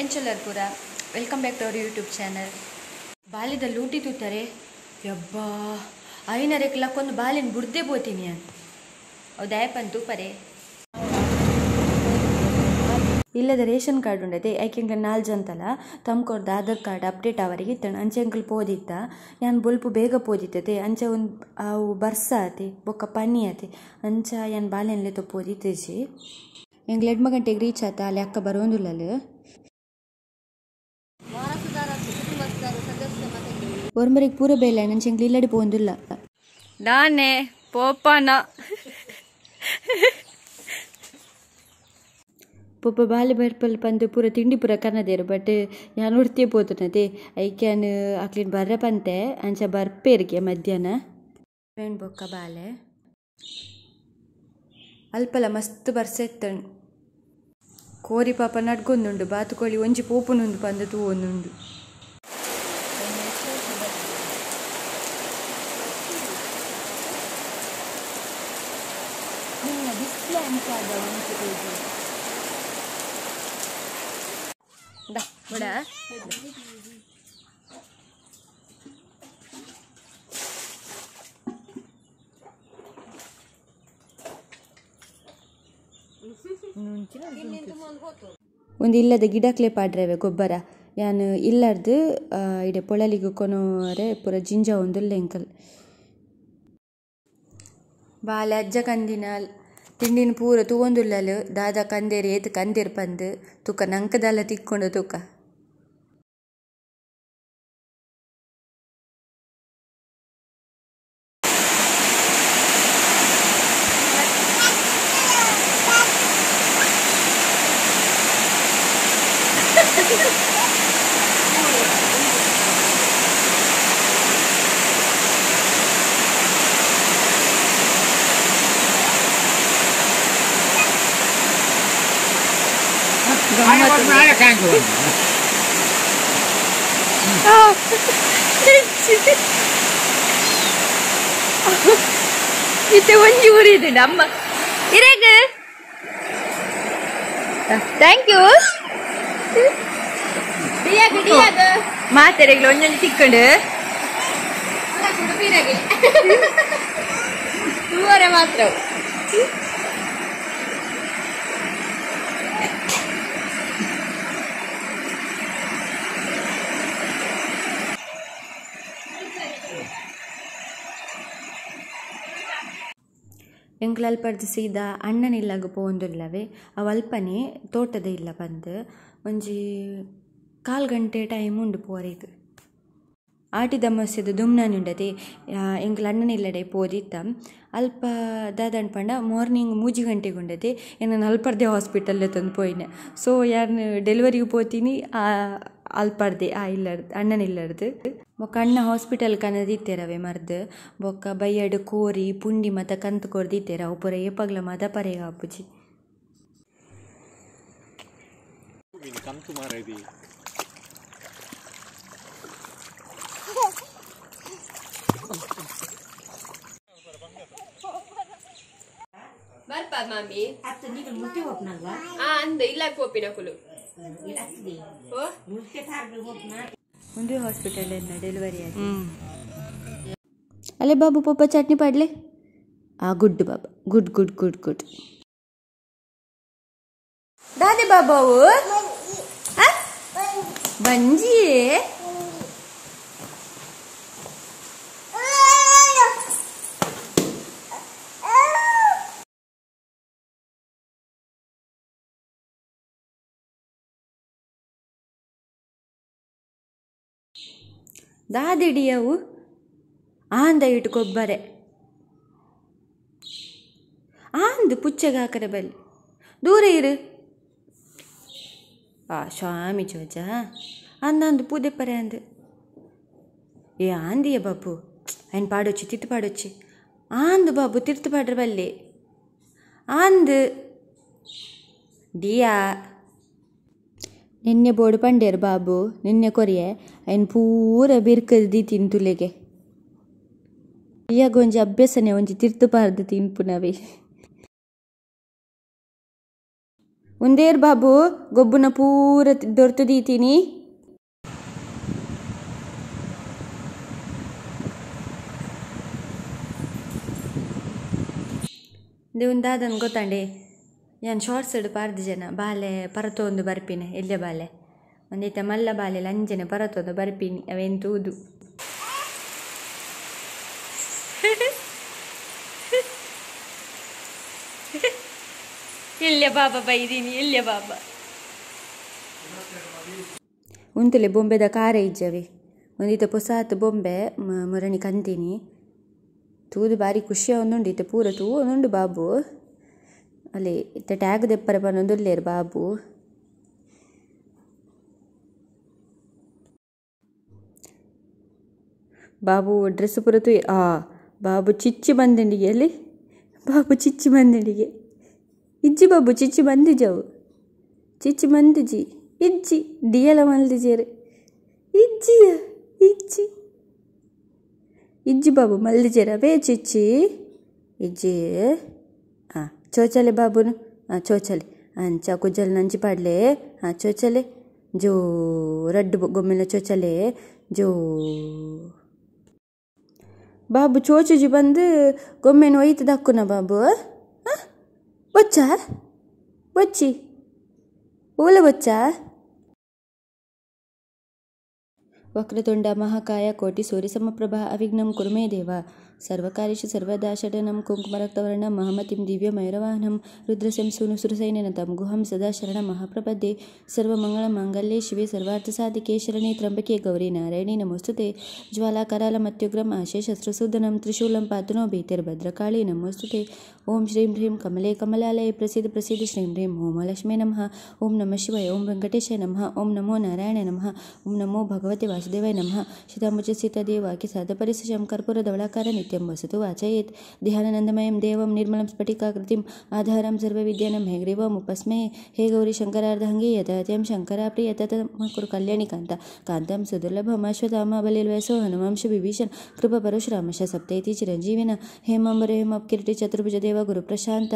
ಎಂಚಲರ್ಪುರ welcome back to our YouTube channel. ಬಾಲಿದ ಲೂಟಿ ತೂತಾರೆ ಯಬ್ಬಾ ಐನರೆಕ್ ಲಕ್ಕೊಂದು ಬಾಲಿನ ಬುಡ್ದೆ ಪೋತೀನಿ ಅವು ದಯಪನ್ ತೂಪರೆ. ಇಲ್ಲದ ರೇಷನ್ ಕಾರ್ಡ್ ಉಂಡತೆ ಐಕೆಂಗ್ಲ ನಾಲ್ ಜಂತಲ ತಮ್ಕೊರ್ದ ಆಧಾರ್ ಕಾರ್ಡ್ ಅಪ್ಡೇಟ್ ಅವರಿಗೆ ಇತ್ತಣ ಅಂಚೆ ಅಂಕಲ್ ಪೋದಿತ್ತ ಯಾನ್ ಬೊಲ್ಪು ಬೇಗ ಪೋದಿತ್ತತೆ ಅಂಚೆ ಒಂದು ಅವು ಬರ್ಸ ಆತಿ ಬೊಕ್ಕ ಪನಿ ಆತಿ ಅಂಚ ಯಾನ್ ಬಾಲೆನ್ಲೆ ಪೋದಿತ್ತೇಜಿ. ಎಂಗ್ಲ ಎಡ್ಮ ಗಂಟೆಗೆ ರೀಚ್ ಆತ ಅಲ್ಲಿ ಅಕ್ಕ ಬರೋಂದುಲ್ಲಲು. ಒರ್ಮರಿಗೆ ಪೂರ ಬೇಲೆ ನಂಚೆ ಎಂಗ್ಲ ಇಲ್ಲಡಿ ಪೋಂದುಲ್ಲ ದಾನೆ ಪೋಪಾನ ಪೊಪ್ಪ ಬಾಲೆ ಬರ್ಪಲ್ ಪಂದು ಪೂರ ತಿಂಡಿ ಪೂರ ಕನ್ನದೇರು ಬಟ್ ಯಾನ್ ಉಡ್ತೇ ಪೋತುನತೆ ಐಕ್ಯಾನ್ ಅಕ್ಲಿನ್ ಬರ್ರೆ ಪಂತೆ ಅಂಚ ಬರ್ಪೇರಿಗೆ ಮಧ್ಯಾಹ್ನ ಬೇಣ್ ಬೊಕ್ಕ ಬಾಲೆ ಅಲ್ಪಲ ಮಸ್ತ್ ಬರ್ಸೆತ್ತಣ್ ಕೋರಿ ಪಾಪ ನಡ್ಗೊಂದುಂಡು ಬಾತುಕೋಳಿ ಒಂಜಿ ಪೋಪುನುಂದು ಪಂದು ತೂವೊಂದುಂಡು. ನಿನ್ನ ಡಿಸ್ಪ್ಲೇ ಅಂಚಾದ ಒಂಜಿ Da, ಬಡ ಒಂದು ಇಲ್ಲದ ಗಿಡಕ್ಲೆ ಪಾಡ್ರವೆ ಗೊಬ್ಬರ ಯಾನ್ ಇಲ್ಲರ್ದು ಇಡೆ ಪೊಳಲಿಗೆ ಕೊನೋರೆ ಪೂರ ಜಿಂಜ ಒಂದು ಎಂಕಲ್ ಬಾಲೆ ಅಜ್ಜ ಕಂದಿನ ತಿಂಡಿನ ಪೂರ ತೂವೊಂದುಲ್ಲಲು ದಾದ ಕಂದೇರು ಏತ್ ಕಂದೇರು ಪಂದು ತೂಕ ನಂಕದಲ್ಲ ತಿಕ್ಕೊಂಡು ತೂಕ. ಇತ್ತೆ ಒಂಜಿ ಊರಿದೆ ನಮ್ಮ ಇರೇಗ thank you ಮಾತೆರೆಗ್ಲ ಒಂಜೊಂಜಿ ತಿಕ್ಕೊಂಡು ತೂವರೆ ಮಾತ್ರ. ಎಂಕ್ಲ ಅಲ್ಪರ್ದು ಸೀದಾ ಅಣ್ಣನ ಇಲ್ಲಾಗ ಪೋವೊಂದುಲ್ಲವೆ ಅವು ಅಲ್ಪನೆ ತೋಟದ ಇಲ್ಲ ಬಂದು ಒಂಜಿ ಕಾಲು ಗಂಟೆ ಟೈಮ್ ಉಂಡು ಪೋರೆಗ್. ಆಟಿದ ಮಸ್ಯದ ದುಮ್ನಾನಿ ಉಂಡತೆ ಎಂಕ್ಲ ಅಣ್ಣನ ಇಲ್ಲಡೆ ಪೋದಿತ್ತ ಅಲ್ಪ ದಾದನ್ ಪಂಡ ಮಾರ್ನಿಂಗ್ 3 ಗಂಟೆಗೆ ಉಂಡತೆ ಎನ್ನ ಅಲ್ಪರ್ದೆ ಹಾಸ್ಪಿಟಲ್ ತಂದು ಪೋಯಿನ. ಸೊ ಯಾನ್ ಡೆಲಿವರಿಗೆ ಪೋತೀನಿ ಅಲ್ಪರ್ದೆ ಆ ಇಲ್ಲರ್ದು ಅಣ್ಣನ ಇಲ್ಲರ್ದು ಬೊಕ್ಕ ಅಣ್ಣ ಹಾಸ್ಪಿಟಲ್ ಕನದಿತ್ತೇರವೆ ಮರ್ದು ಬೊಕ್ಕ ಬೈಯಡು ಕೋರಿ ಪುಂಡಿ ಮತ ಕಂತು ಕೊರ್ದಿತ್ತೇರ ಅವು ಪೂರ ಏಪಗ್ಲ ಮತ ಪರೆಗ ಅಪ್ಪುಜಿ. ಕಂತು ಮಾರದಿ ಬರ್ಪ ಮಾಮಿ ಅಂದ ಇಲ್ಲ ಕೋಪಿನ ಕುಲು ಒಂದು ಹಾಸ್ಪಿಟಲ್ ಡೆಲಿವರಿ ಆಗಿ ಅಲ್ಲೇ ಬಾಬು ಪಪ್ಪ ಚಟ್ನಿ ಪಾಡ್ಲೆ ಆ ಗುಡ್ ಬಾಬಾ ಗುಡ್ ಗುಡ್ ಗುಡ್ ಗುಡ್ ದಾದೆ ಬಾಬಾವು ಬಂಜಿ ದಾದಿಡಿಯವು ಆಂದ ಇಟ್ಟು ಗೊಬ್ಬರೆ ಆಂದು ಪುಚ್ಚೆಗೆ ಹಾಕರೆ ಬಲ್ಲಿ ದೂರ ಇರು ಆ ಸ್ವಾಮಿ ಜೋಜ ಅಂದ ಪೂದೆ ಪರೆ ಅಂದು ಏ ಆಂದಿಯ ಬಾಬು ಅಯ್ಯನ್ ಪಾಡೊಚ್ಚಿ ತಿತ್ತು ಪಾಡೊಚ್ಚಿ ಆಂದು ಬಾಬು ತಿರ್ತು ಪಾಡ್ರ ಬಲ್ಲಿ ಆಂದು ಡಿಯಾ ನಿನ್ನೆ ಬೋಡು ಪಂಡೇರು ಬಾಬು ನಿನ್ನೆ ಕೊರಿಯೆ ಅಯ್ಯನ್ ಪೂರ ಬಿರ್ಕದ ದೀತಿನ ತುಲೆಗೆ ಇಯಾಗ ಒಂಜಿ ಅಭ್ಯಾಸನೆ ಒಂಜಿ ತಿರ್ತು ಪಾರ್ದು ತಿನ್ಪುನವೇ. ಉಂದೇರ್ ಬಾಬು ಗೊಬ್ಬುನ ಪೂರ ದೊರ್ತು ದೀತೀನಿ. ಉಂದಾದನ್ ಗೊತ್ತಾಂಡೆ ಯಾನ್ ಶಾರ್ಟ್ಸ್ ಪಾರ್ದು ಜನ ಬಾಲೆ ಪರತೊಂದು ಬರ್ಪಿನಿ ಎಲ್ಯ ಬಾಲೆ ಒಂದೈತೆ ಮಲ್ಲ ಬಾಲೆ ಲಂಜನೆ ಪರತೊಂದು ಬರ್ಪಿನಿ ಅವೇನ್ ತೂದು. ಎಲ್ಯ ಬಾಬಾ ಬೈದೀನಿ ಎಲ್ಯ ಬಾಬಾ. ಉಂತುಲೆ ಬೊಂಬೆದ ಕಾರ ಇಜ್ಜವೆ ಒಂದಿತ ಪೊಸಾತ್ ಬೊಂಬೆ ಮುರಣಿ ಕಂತೀನಿ ತೂದು ಬಾರಿ ಖುಷಿ ಒಂದುಂಡು ಇತ್ತೆ ಪೂರ ತೂ ಒಂದುಂಡು ಬಾಬು. ಅಲ್ಲಿ ಇತ್ತೆ ಟ್ಯಾಗ್ ದೆಪ್ಪರ ಪನೊಂದುಲ್ಲೇರು ಬಾಬು. ಬಾಬು ಡ್ರೆಸ್ ಪೂರ ತೂ ಆ ಬಾಬು ಚಿಚ್ಚಿ ಬಂದಿಂಡಿಗೆ ಅಲ್ಲಿ ಬಾಬು ಚಿಚ್ಚಿ ಬಂದಿಂಡಿಗೆ ಇಜ್ಜಿ ಬಾಬು ಚಿಚ್ಚಿ ಬಂದಿಜವು ಚಿಚ್ಚಿ ಬಂದಿಜಿ ಇಜ್ಜಿ ಡಿಯಲ ಮಲ್ದಿಜೇರು ಇಜ್ಜಿಯ ಇಜ್ಜಿ ಇಜ್ಜಿ ಬಾಬು ಮಲ್ದಿಜೇರ ಬೇ ಚಿಚ್ಚಿ ಇಜ್ಜಿ. ಹಾಂ ಚೋಚಲೆ ಬಾಬುನು ಹಾಂ ಚೋಚಲೆ ಅಂಚ ಕುಜ್ಜಲ್ ನಂಚಿ ಪಾಡ್ಲೆ ಹಾಂ ಚೋಚಲೆ ಜೋ ರಡ್ಡು ಗೊಮ್ಮೆಲ ಚೋಚಲೆ ಜೋ. ಬಾಬು ಚೋಚುಜಿ ಬಂದು ಗೊಮ್ಮೆನ ಒಯ್ತು ದಕ್ಕುನ ಬಾಬು. ಹಾಂ ಬೊಚ್ಚ ಬೊಚ್ಚಿ ಓಲ ಬೊಚ್ಚ. ವಕ್ರತುಂಡ ಮಹಾಕಾಯ ಕೋಟಿ ಸೂರ್ಯ ಸಮಪ್ರಭಾ ಅವಿಘ್ನಂ ಕುರು ಮೇ ದೇವ ಸರ್ವಕಾರ್ಯೇಷು ಸರ್ವದಾ ಶರಣಂ ಕುಂಕುಮರಕ್ತವರ್ಣಂ ಮಹಾಮತಿಂ ದಿವ್ಯಮಯೂರವಾಹನಂ ರುದ್ರಸ್ಯಂ ಸೂನುಸುರಸೈನ್ಯನತಂ ಗುಹಂ ಸದಾ ಶರಣಂ ಮಹಾಪ್ರಪದ್ಯೆ. ಸರ್ವಮಂಗಳ ಮಾಂಗಲ್ಯೆ ಶಿವೆ ಸರ್ವಾರ್ಥಸಾಧಿಕೆ ಶರಣೆ ತ್ರ್ಯಂಬಕೆ ಗೌರಿ ನಾರಾಯಣಿ ನಮೋಸ್ತುತೆ. ಜ್ವಾಲಾಕರಾಲಮತ್ಯುಗ್ರಂ ಆಶೇಷಸ್ತ್ರಸೂದನಂ ತ್ರಿಶೂಲಂ ಪಾತುನೋ ಭೀತಿರ್ಭದ್ರಕಾಳಿ ನಮೋಸ್ತುತೆ. ಓಂ ಶ್ರೀಂ ಹ್ರೀಂ ಕಮಲೆ ಕಮಲಾಲಯ ಪ್ರಸಿದ್ಧ ಪ್ರಸಿದ್ಧ ಶ್ರೀಂ ಹ್ರೀಂ ಹೋಮಲಕ್ಷ್ಮೇ ನಮಃ. ಓಂ ನಮಃ ಶಿವಾಯ. ಓಂ ವೆಂಕಟೇಶಾಯ ನಮಃ. ಓಂ ನಮೋ ನಾರಾಯಣ ನಮಃ. ಓಂ ನಮೋ ಭಗವತೆ ವಾಸುದೇವಾಯ ನಮಃ. ಶತಾಂಬುಜ ಸೀತಾದೇವಾಕಿ ಸಾಧಪರಿಶಂ ಕರ್ಪೂರ ಧವಳಾಕಾರ ನಿತ್ಯಂ ವಸತು ವಾಚಯೇತ್. ಧ್ಯಾನಾನಂದಮಯಂ ದೇವಂ ನಿರ್ಮಲಂ ಸ್ಫಟಿಕಾಕೃತಿಂ ಆಧಾರಂ ಸರ್ವವಿದ್ಯಾನಂ ಹೇಗ್ರೀವಂ ಉಪಸ್ಮಯೇ. ಹೇ ಗೌರಿ ಶಂಕರಾರ್ಧಂಗಿ ಯಥಾತ್ಯಂ ಶಂಕರ ಪ್ರಿಯ ತತ ಕುರು ಕಲ್ಯಾಣಿ ಕಾಂತ ಕಾಂತಂ ಸುದುರ್ಲಭಂ ಅಶ್ವತ್ಥಾಮ ಬಲಿಲ್ವಯಸೋ ಹನುಮಾಂಶ ವಿಭೀಷಣ ಕೃಪ ಪರಶುರಾಮಶ ಸಪ್ತೈತಿ ಚಿರಂಜೀವಿನ ಹೇಮಾಂಬರ ಹೇಮಪ್ಕಿರೀಟಿ ಚತುರ್ಭುಜ ದೇವ ಗುರುಪ್ರಶಾಂತ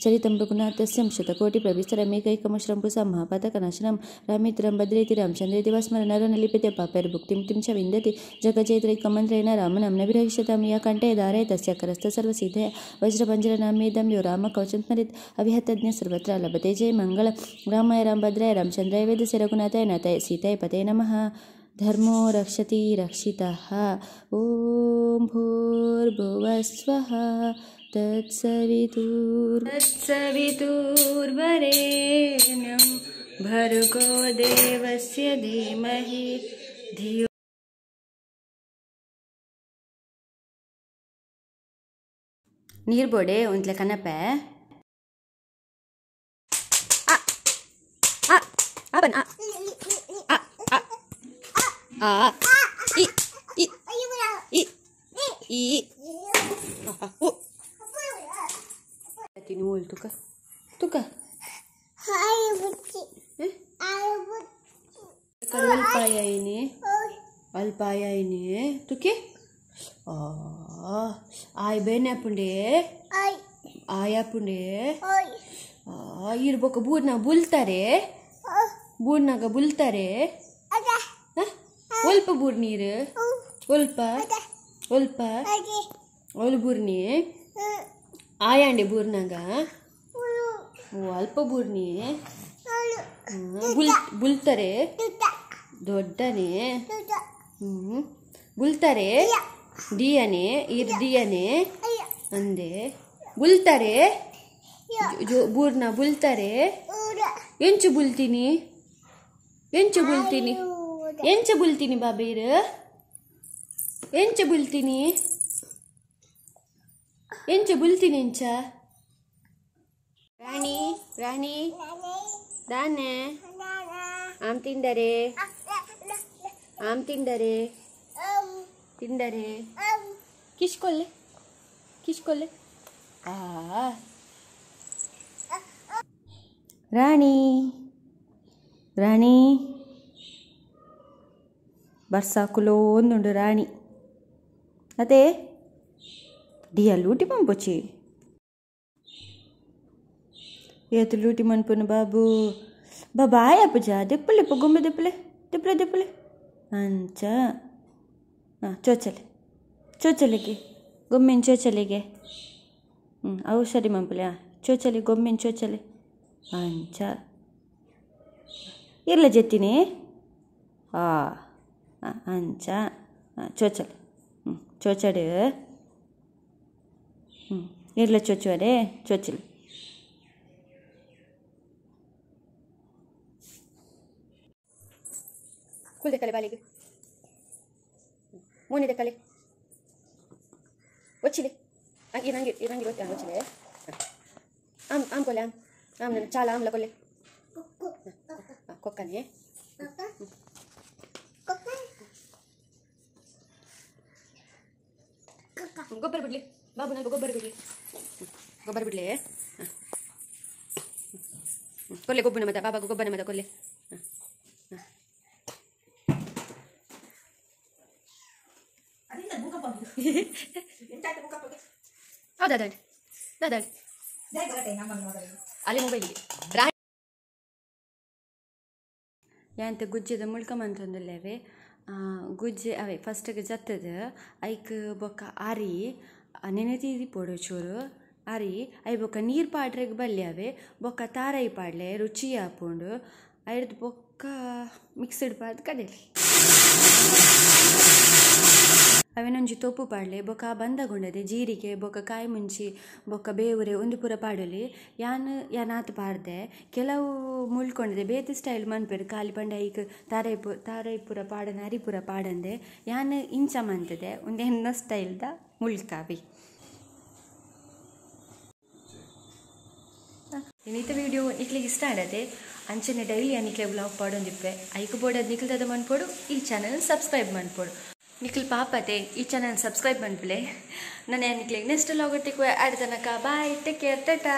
ಚರಿತಂ ರಘುನಾಥಸ್ಯಂ ಶತಕೋಟಿ ಪ್ರವಿಸ್ತರಮೇಕೈಕಮಶ್ರಂಪುಸ ಮಹಾಪಾತಕನಾಶನಂ ರಾಮಿತ್ರಂ ಭದ್ರೇತಿ ರಾಮಚಂದ್ರೇತಿ ವಸ್ಮರ ನರನಲಿಪ್ಯತೆ ಪಾಪೈರ್ಭುಕ್ತಿಂ ತಿಂ ಚ ವಿಂದತಿ ಜಗಜೇತ್ರೈಕಮಂತ್ರೇಣ ರಾಮನಾಮ್ನ ವಿರಹಿಷ್ಯತಾಂ ಯಾ ಕಂಠೆ ಧಾರಯ ತಸ್ಯ ಕರಸ್ಥ ಸರ್ವಸಿದ್ಧಯ ವಜ್ರಪಂಜರನಾಮೇದಂ ಯೋ ರಾಮ ಕವಚಂ ಸ್ಮರೆತ್ ಅವಿಹತಜ್ಞ ಸರ್ವತ್ರ ಲಭತೆ ಜಯ ಮಂಗಳ. ರಾಮಾಯ ರಾಮಭದ್ರಾಯ ರಾಮಚಂದ್ರಾಯ ವೇದಸೆ ರಘುನಾಥಾಯ ನಾಥಾಯ ಸೀತಾಯ ಪತೇ ನಮಃ. ಧರ್ಮೋ ರಕ್ಷತಿ ರಕ್ಷಿತಃ. ಓಂ ಭೂರ್ಭುವಃ ಸ್ವಃ ತತ್ಸವಿತುರ್ವರೇಣ್ಯಂ ಭರ್ಗೋ ದೇವಸ್ಯ ಧೀಮಹಿ ಧಿಯೋ. ನೀರು ಬೋಡೆ ಒಂದ್ಲೆ ಕನಪೆ ಆ ಆ ಆ ಆ ಆ ಇ ಇ ಇ ಇ ಉ ತಿನ್ನುವಲ್ ತುಕ ತುಕ ಅಲ್ಪಾಯ ಏನೇ ಅಲ್ಪಾಯ ಏನೇ ತುಕೆ ಆಯ್ ಬೇನೆ ಪುಂಡೆ ಆಯಾ ಪುಂಡೆ ಇರ್ಬೇಕು ಬೂರ್ನ ಬುಲ್ತಾರೆ ಬೂರ್ನಾಗ ಬುಲ್ತಾರೆ ಒಲ್ಪ ಬೂರ್ ನೀರು ಒಲ್ಪ ಒಲ್ಪ ಒಲ್ ಬೂರ್ನಿ ಆಯಾಂಡೆ ಬೂರ್ನಾಗ ಅಲ್ಪ ಬೂರ್ನಿ ಬುಲ್ ಬುಲ್ತಾರೆ ದೊಡ್ಡನೆ ಬುಲ್ತಾರೆ ದಿಯನೆ ಇರ್ ದಿಯನೆ ಅಂದೆ ಬುಲ್ತಾರೆ ಬೂರ್ನ ಬುಲ್ತಾರೆ ಎಂಚು ಬುಲ್ತೀನಿ ಎಂಚು ಬುಲ್ತೀನಿ ಎಂಚು ಬುಲ್ತೀನಿ ಬಾಬೀರ್ ಎಂಚು ಬುಲ್ತೀನಿ ಎಂಚು ಬುಲ್ತೀನಿ ಎಂಚ ರಾಣಿ ರಾಣಿ ದಾನೆ ಆಮ್ ತಿಂದರೆ ಆಮ್ ತಿಂದರೆ ತಿಂದರೆ ಕಿಶ್ಕೊಲ್ಲೆ ಕಿಶ್ಕೊಲ್ಲೆ ಆ ರಾಣಿ ರಾಣಿ ಬರ್ಸಾಕುಲೋ ಒಂದುಂಡು ರಾಣಿ ಅದೇ ಡಿಯ ಲೂಟಿ ಪಂಪೊಚಿ ಏತು ಲೂಟಿ ಮನ್ಪುನು ಬಾಬು ಬಾಬಾ ಆಯ ಪೂಜಾ ದೆಪ್ಪುಲೆ ಗೊಂಬೆ ದೆಪ್ಪುಲೆ ದೆಪ್ಪುಲೆ ದೆಪ್ಪುಲೆ ಅಂಚ ಹಾಂ ಚೋಚಲೆ ಚೋಚಲೆಗೆ ಗೊಂಬೆನ್ ಚೋಚಲೆಗೆ ಅವು ಸರಿ ಮಂಪುಲೆ ಹಾಂ ಚೋಚಲೆ ಗೊಂಬೆನ್ ಚೋಚಲೆ ಅಂಚ ಇರ್ಲ ಜೆತ್ತಿನಿ ಆ ಅಂಚ ಚೋಚಲೆ ಚೋಚಡು ಇರ್ಲ ಚೋಚುವರೆ ಚೋಚಲೆ ಕುಲ್ದೆ ಕಲೆ ಬಾಲಿಗೆ ಮೋನಿದೆ ಕಲೆ ಒಚ್ಚಿಲೆ ಇರಂಗಿ ಇರಂಗಿ ಒತ್ತಿ ಒಚ್ಚಿಲೆ ಆಮ್ ಆಮ್ ಕೊಲೆ ಆಮ್ ಆಮ್ ನನ್ನ ಚಾಲ ಆಮ್ಲ ಕೊಲೆ ಕೊಕ್ಕನೆ ಗೊಬ್ಬರ ಬಿಡ್ಲಿ ಬಾಬು ನನಗೆ ಗೊಬ್ಬರ ಬಿಡ್ಲಿ ಗೊಬ್ಬರ ಬಿಡ್ಲಿ ಕೊಲ್ಲೆ ಗೊಬ್ಬನ ಮತ ಬಾಬಾ ಗೊಬ್ಬನ ಮತ ಕೊಲ್ಲೆ ಹೌದಾ ದಾದಾ ಅಲ್ಲಿ ಮೊಬೈಲಿಗೆ ಯಾಂತ ಗುಜ್ಜೆದ ಮುಳ್ಕ ಮಂತೊಂದುಲ್ಲೇವೆ ಗುಜ್ಜೆ ಅವೇ ಫಸ್ಟ್ಗೆ ಜತ್ತದ ಐಕ್ ಬೊಕ್ಕ ಅರಿ ನೆನೆತೀದಿ ಪೋಡು ಚೂರು ಅರಿ I ಬೊಕ್ಕ ನೀರು ಪಾಡ್ರೆಗ್ ಬಲ್ಲೆ ಅವೆ ಬೊಕ್ಕ ತಾರೈ ಪಾಡ್ಲೆ ರುಚಿ ಆಪುಂಡು ಐರ್ದ್ ಬೊಕ್ಕ ಮಿಕ್ಸ್ಡ್ ಪಾಡ್ ಕಡೆಲಿ ಅವೆನೊಂಜಿ ತೊಪ್ಪು ಪಾಡ್ಲೆ ಬೊಕ್ಕ ಬಂದಗೊಂಡದೆ ಜೀರಿಗೆ ಬೊಕ್ಕ ಕಾಯಿ ಮುಂಚಿ ಬೊಕ್ಕ ಬೇವುರೆ ಒಂದು ಪೂರ ಪಾಡಲಿ ಯಾನ್ ಯಾನಾತ್ ಪಾಡ್ದೆ ಕೆಲವು ಮುಳ್ಕೊಂಡಿದೆ ಬೇತೆ ಸ್ಟೈಲ್ ಮನ್ಪೆರ್ ಖಾಲಿ ಪಂಡ ಐಕ್ ತಾರೈಪು ತಾರೈಪುರ ಪಾಡನ ಅರಿಪುರ ಪಾಡಂದೆ ಯಾನ್ ಇಂಚ ಮಂತದೆ ಉಂದೆನ್ನ ಸ್ಟೈಲ್ದ ಮುಳ್ಕಾವಿ. ಇನ್ನಿತ ವಿಡಿಯೋ ನಿಕ್ಲಿಗೆ ಇಷ್ಟ ಆಡದೆ ಅಂಚನೆ ಡೈಲಿ ನಿಕ್ಲೆ ಬ್ಲಾಗ್ ಪಾಡೊಂದಿಪ್ಪೆ ಐಕ್ ಬೋಡದ್ ನಿಕ್ಲ್ದದ ಮನ್ಪೊಡು ಈ ಚಾನಲ್ ಸಬ್ಸ್ಕ್ರೈಬ್ ಮನ್ಪೊಡು ನಿಖಿಲ್ ಪಾಪತೆ ಈ ಚಾನಲ್ ಸಬ್ಸ್ಕ್ರೈಬ್ ಮನ್ಪುಲೆ. ನಾನು ನಿಕ್ಲಿಗೆ ನೆಕ್ಸ್ಟ್ ಲಾಗ್ ಆಡ್ ತನಕ ಬಾಯ್, ಟೇಕ್ ಕೇರ್, ಟಾಟಾ.